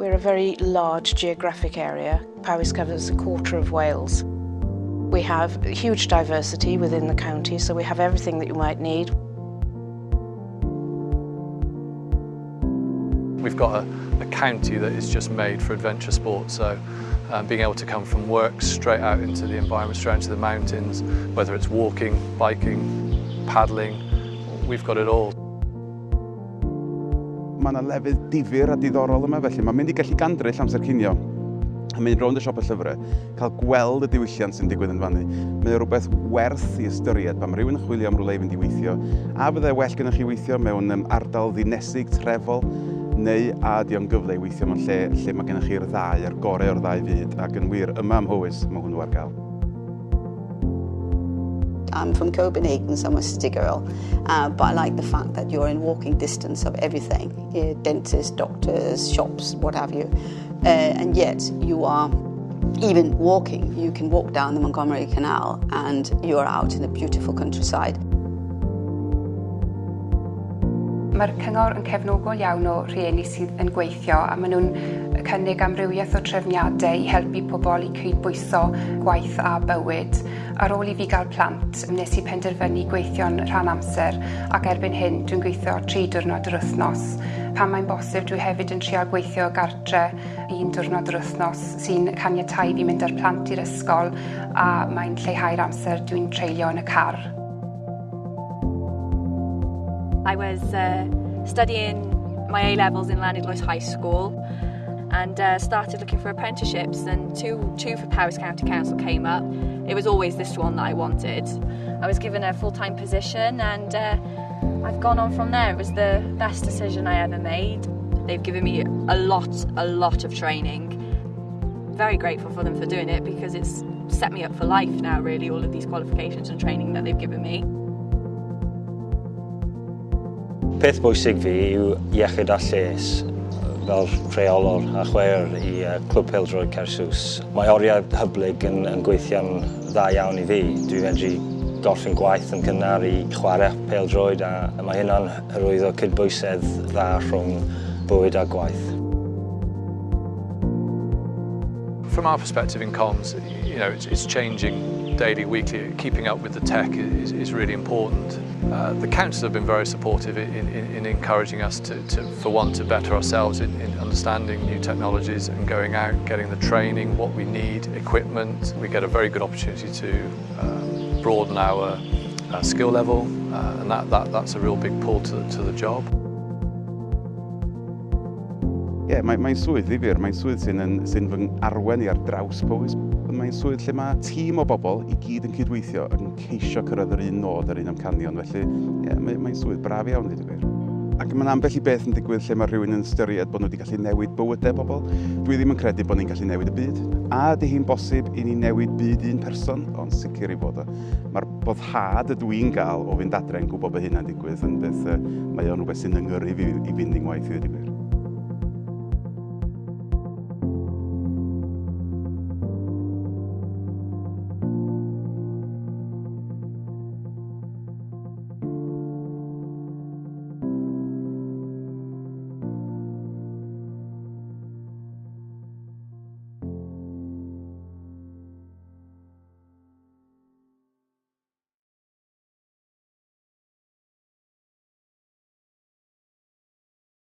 We're a very large geographic area. Powys covers a quarter of Wales. We have huge diversity within the county, so we have everything that you might need. We've got a county that is just made for adventure sports, so being able to come from work straight out into the environment, straight into the mountains, whether it's walking, biking, paddling, we've got it all. Mae yna lefydd difyr a diddorol yma, felly mae'n mynd i gallu gandryll amser cinio a mynd rownd y siop y llyfrau, cael gweld y diwylliant sy'n digwydd yn fannu. Mae o rhywbeth werth i ystyried pan mae rhywun yn chwilio am rhywle i fynd i weithio. A fyddai well gennych chi weithio mewn ardal ddinesig trefol, neu a ydy o'n gyfle i weithio mewn lle lle mae gennych chi'r ddau, a'r gorau o'r ddau fyd, ac yn wir, yma ym Mhowys, mae hwnnw ar gael. I'm from Copenhagen, so I'm a city girl, but I like the fact that you're in walking distance of everything, dentists, doctors, shops, what have you, and yet you are even walking. You can walk down the Montgomery Canal and you're out in the beautiful countryside. Mae'r cyngor yn cefnogol iawn o rhieni sydd yn gweithio a maen nhw'n cynnig amrywiaeth o trefniadau i helpu pobl i cydbwyso gwaith a bywyd. Ar ôl i fi gael plant, wnes i penderfynu gweithio'n rhan amser ac erbyn hyn dwi'n gweithio 3 diwrnod yr wythnos. Pan mae'n bosib, dwi hefyd yn trial gweithio gartre 1 diwrnod yr wythnos sy'n caniatáu fi mynd â'r plant i'r ysgol a mae'n lleihau'r amser dwi'n treulio yn y car. I was studying my A-levels in Llanidloes High School and started looking for apprenticeships, and two for Powys County Council came up. It was always this one that I wanted. I was given a full-time position and I've gone on from there. It was the best decision I ever made. They've given me a lot of training. Very grateful for them for doing it because it's set me up for life now, really, all of these qualifications and training that they've given me. Peth bwysig fi yw iechyd a lles fel rheolwr a chwaraewr i Clwb Pêl-droed Caersws. Mae oriau hyblyg yn gweithio'n dda iawn i fi. Dwi'n medru gorffen gwaith yn cynnar i chwarae pêl-droed a mae hynna'n hyrwyddo cydbwysedd dda rhwng bywyd a gwaith. From our perspective in comms, you know, it's changing daily, weekly. Keeping up with the tech is really important. The council have been very supportive in encouraging us to, for one, to better ourselves in understanding new technologies and going out, getting the training, what we need, equipment. We get a very good opportunity to broaden our skill level, and that's a real big pull to the job. Ie, yeah, mae'n swydd ddifyr, mae'n swydd sy'n fy arwain i ar draws Powys. Mae'n swydd lle mae tîm o bobl i gyd yn cydweithio ac yn ceisio cyrraedd yr un nod, yr un amcanion. Felly, ie, mae'n swydd braf iawn, dweud y gwir. Ac mae'n ambell i beth yn digwydd lle mae rhywun yn ystyried bod nhw wedi gallu newid bywydau bobl. Dwi ddim yn credu bod ni'n gallu newid y byd. A ydy hi'n bosib i ni newid byd un person, ond sicr i fod o. Mae'r boddhad ydw i'n gael o fynd adre yn gwybod bod hynna'n digwydd yn beth, mae o'n rhywbeth sy'n yngyrru fi i fynd i'n waith i ddweud y gwir.